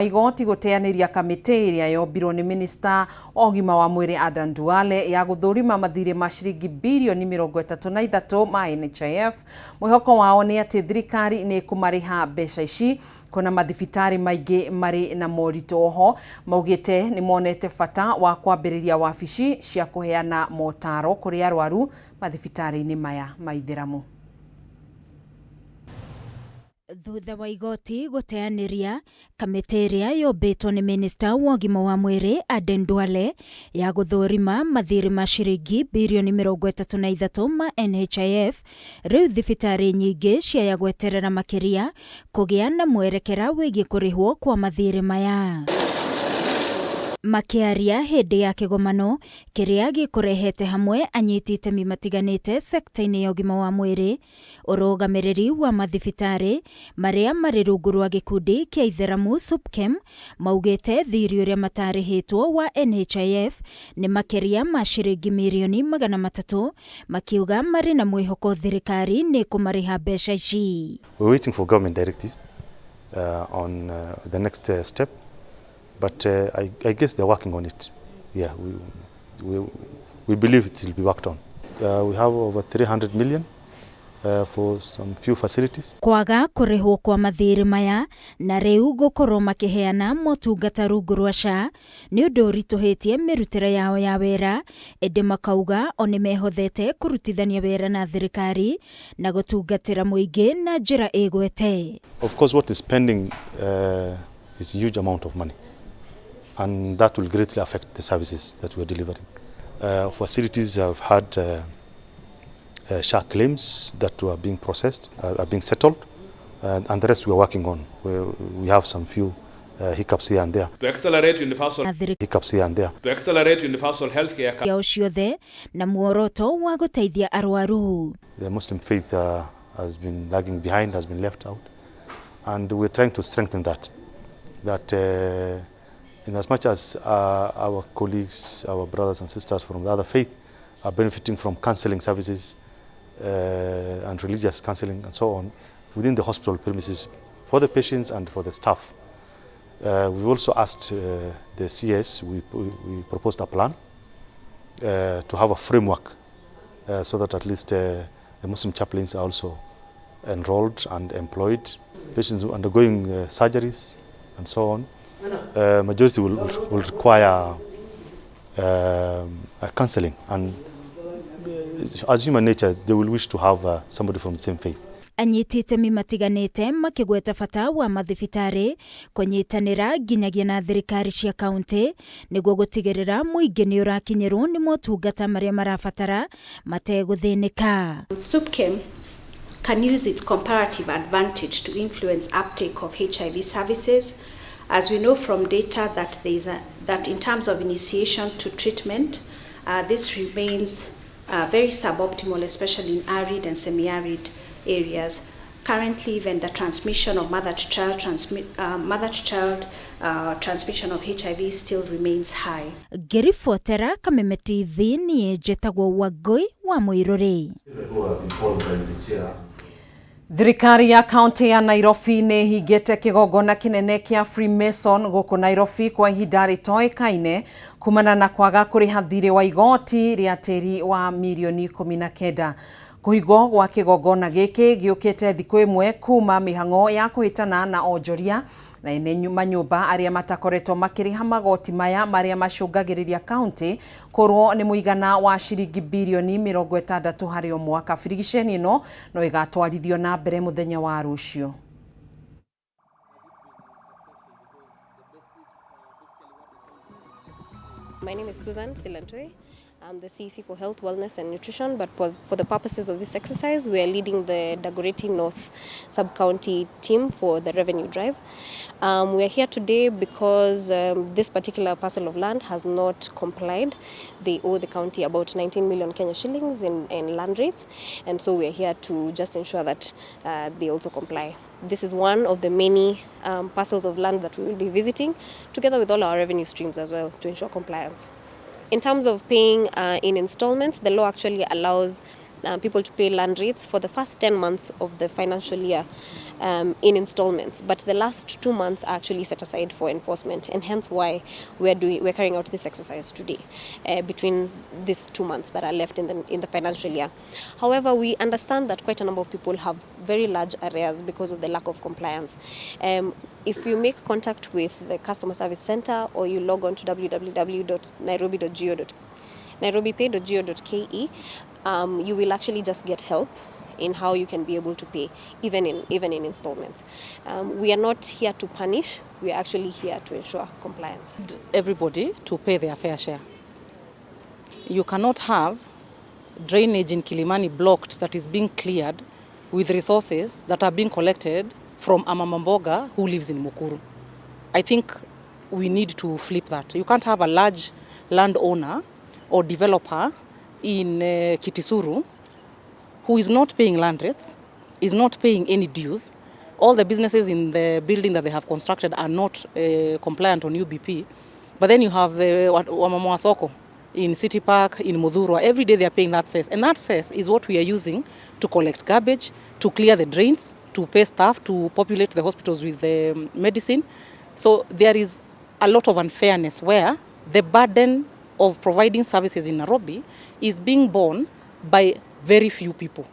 Igoti gũteanĩria kamĩtĩ ĩrĩa yombirwo nĩ minista wa ũgima wa mwĩrĩ Adan Duale ya gũthũrima mathirĩ ma ciringi birioni 33 ma NHIF. Mwĩhoko wao nĩ atĩ thirikari nĩ ĩkũmarĩha mbeca ici kuona mathibitarĩ maingĩ marĩ na moritũ. Oho maugĩte nĩ monete bata wa kwambĩrĩria wabici cia kũheana motaro kũrĩ arwaru mathibitarĩ-inĩ maya ma ithĩramu. Thutha wa igoti gũteanĩria kamĩtĩ ĩrĩa yombĩtwo nĩ minista wa ũgima wa mwĩrĩ Aden Duale ya gũthũrima mathirĩ ma ciringi birioni 33 ma NHIF, rĩu thibitarĩ nyingĩ ciaya gweterera makĩria kũgĩa na mwerekera wĩgiĩ kũrĩhwo kwa mathirĩ maya. Makĩaria hĩndĩ ya kĩgomano kĩrĩa gĩkũrehete hamwe anyiti itemi matiganĩte sekta-inĩ ya ũgima wa mwĩrĩ, ũrũgamĩrĩri wa mathibitarĩ marĩa marĩ rungu rwa gĩkundi kĩa itheramu SUPKEM maugĩte thirĩ ũrĩa matarĩhĩtwo wa NHIF nĩ makĩria ma ciringi mirioni 300, makiuga marĩ na mwĩhoko thirikari nĩ kũmarĩha mbeca ici. We're waiting for government directive on the next step, but I guess they're working on it. Yeah, we believe it will be worked on. We have over 300 million for some few facilities. Kwaga kũrĩhwo kwa mathirĩ maya na rĩu gũkorwo makĩheana motungata rungu rwa SHA nĩ ũndũ ũritũhĩtie mĩrutĩre yao ya wĩra, ĩndĩ makauga o nĩ mehothete kũrutithania wĩra na thirikari na gũtungatĩra mũingĩ na njĩra ĩgwete. Of course, what is pending is a huge amount of money, and that will greatly affect the services that we are delivering. Facilities have had SHA claims that were being processed, are being settled, and the rest we are working on. We have some few hiccups here and there. To accelerate universal Na thirikari Hiccups here and there. To accelerate universal healthcare yao ciothe na muoroto wa gũteithia arwaru. The Muslim faith has been lagging behind, has been left out, and we're trying to strengthen that. That in as much as our colleagues, our brothers and sisters from the other faith are benefiting from counseling services and religious counseling and so on within the hospital premises for the patients and for the staff. We've also asked the CS, we proposed a plan to have a framework so that at least the Muslim chaplains are also enrolled and employed. Patients who undergoing surgeries and so on, majority will require counseling, and as human nature, they will wish to have somebody from the same faith. Anyiti itemi matiganĩte makĩgweta bata wa mathibitarĩ kũnyitanĩra nginyagia na thirikari cia kaunti nĩguo gũtigĩrĩra mũingĩ nĩ ũrakinyĩrwo nĩ motungata marĩa marabatara mategũthĩnĩka. SUPKEM can use its comparative advantage to influence uptake of HIV services. As we know from data that there is a, that in terms of initiation to treatment, this remains very suboptimal, especially in arid and semi-arid areas. Currently, even the transmission of mother to child transmission of HIV still remains high. Ngĩribotera Kameme TV, niĩ njĩtagwo Wangũi wa Mũirũrĩ. Thirikari ya kaunti ya Nairobi nĩ ĩhingĩte kĩgongona kĩnene kĩa Freemason gũkũ Nairobi kwa ihinda rĩtoĩkaine kumana na kwaga kũrĩha thirĩ wa igoti rĩa tĩri wa mirioni 19. Kũhingwo gwa kĩgongona gĩkĩ gĩũkĩte thikũ ĩmwe kuma mĩhang'o ya kũhĩtana na onjoria na ene manyũmba arĩa matakoretwo makĩrĩha magoti maya marĩa macũngagĩrĩria kaunti kũrwo nĩ mũigana wa ciringi birioni 60 harĩ o mwaka. Birigiceni ĩno no ĩgatwarithio na mbere mũthenya wa rũciũ. My name is Susan Silantoi. I'm the CEC for Health, Wellness and Nutrition, but for the purposes of this exercise, we are leading the Dagoretti North sub-county team for the revenue drive. We are here today because this particular parcel of land has not complied. They owe the county about 19 million Kenya shillings in land rates, and so we are here to just ensure that they also comply. This is one of the many parcels of land that we will be visiting, together with all our revenue streams as well, to ensure compliance. In terms of paying in installments, the law actually allows people to pay land rates for the first 10 months of the financial year in installments, but the last 2 months are actually set aside for enforcement, and hence why we're carrying out this exercise today, between these 2 months that are left in the financial year. However, we understand that quite a number of people have very large arrears because of the lack of compliance. If you make contact with the customer service center or you log on to www.nairobi.go nairobipay.go.ke, you will actually just get help in how you can be able to pay, even in installments. We are not here to punish. We are actually here to ensure compliance. Everybody to pay their fair share. You cannot have drainage in Kilimani blocked that is being cleared with resources that are being collected from a mama mboga who lives in Mukuru. I think we need to flip that. You can't have a large landowner or developer in Kitisuru who is not paying land rates, is not paying any dues. All the businesses in the building that they have constructed are not compliant on UBP. But then you have the wamama wa soko in City Park, in Muthurwa. Every day they are paying that cess. And that cess is what we are using to collect garbage, to clear the drains, to pay staff, to populate the hospitals with the medicine. So there is a lot of unfairness where the burden of providing services in Nairobi is being borne by very few people.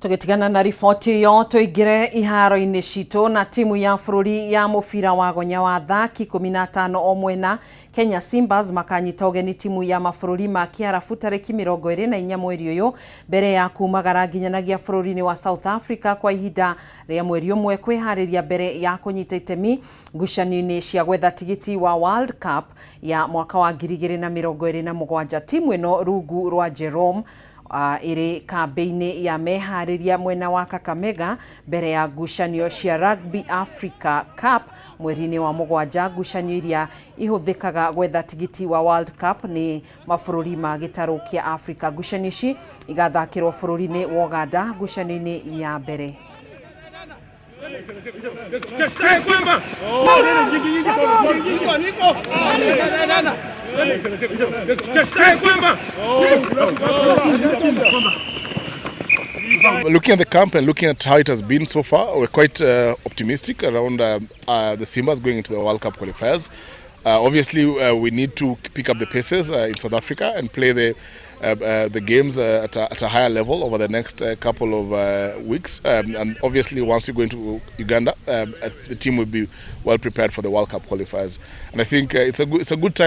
Tũgĩtigana na riboti ĩyo, tũingĩre iharo-inĩ citũ na timu ya bũrũri ya mũbira wa gonya wa athaki 15 o mwena Kenya Simbas makanyita ũgeni timu ya mabũrũri ma Kĩarabu tarĩki 24 mweri ũyũ mbere ya kumagara nginyanagia bũrũri-inĩ wa South Africa kwa ihinda rĩa mweri ũmwe kwĩharĩria mbere ya kũnyita itemi ngucanio-inĩ cia gwetha tigiti wa World Cup ya mwaka wa 2027. Timu ĩno rungu rwa Jerome ĩrĩ kambĩ-inĩ ya meharĩria mwena wa Kakamega mbere ya ngucanio cia Rugby Africa Cup mweri-inĩ wa mũgwanja. Ngucanio iria ihũthĩkaga gwetha tigiti wa World Cup nĩ mabũrũri ma gĩtarũ kĩa Africa. Ngucanio ici igathakĩrwo bũrũri-inĩ wa Uganda ngucanio-inĩ ya mbere. Looking at the camp and looking at how it has been so far, we're quite optimistic around the Simbas going into the World Cup qualifiers. Obviously, we need to pick up the paces in South Africa and play the games at a higher level over the next couple of weeks. And obviously, once we go into Uganda, the team will be well prepared for the World Cup qualifiers. And I think it's a good time.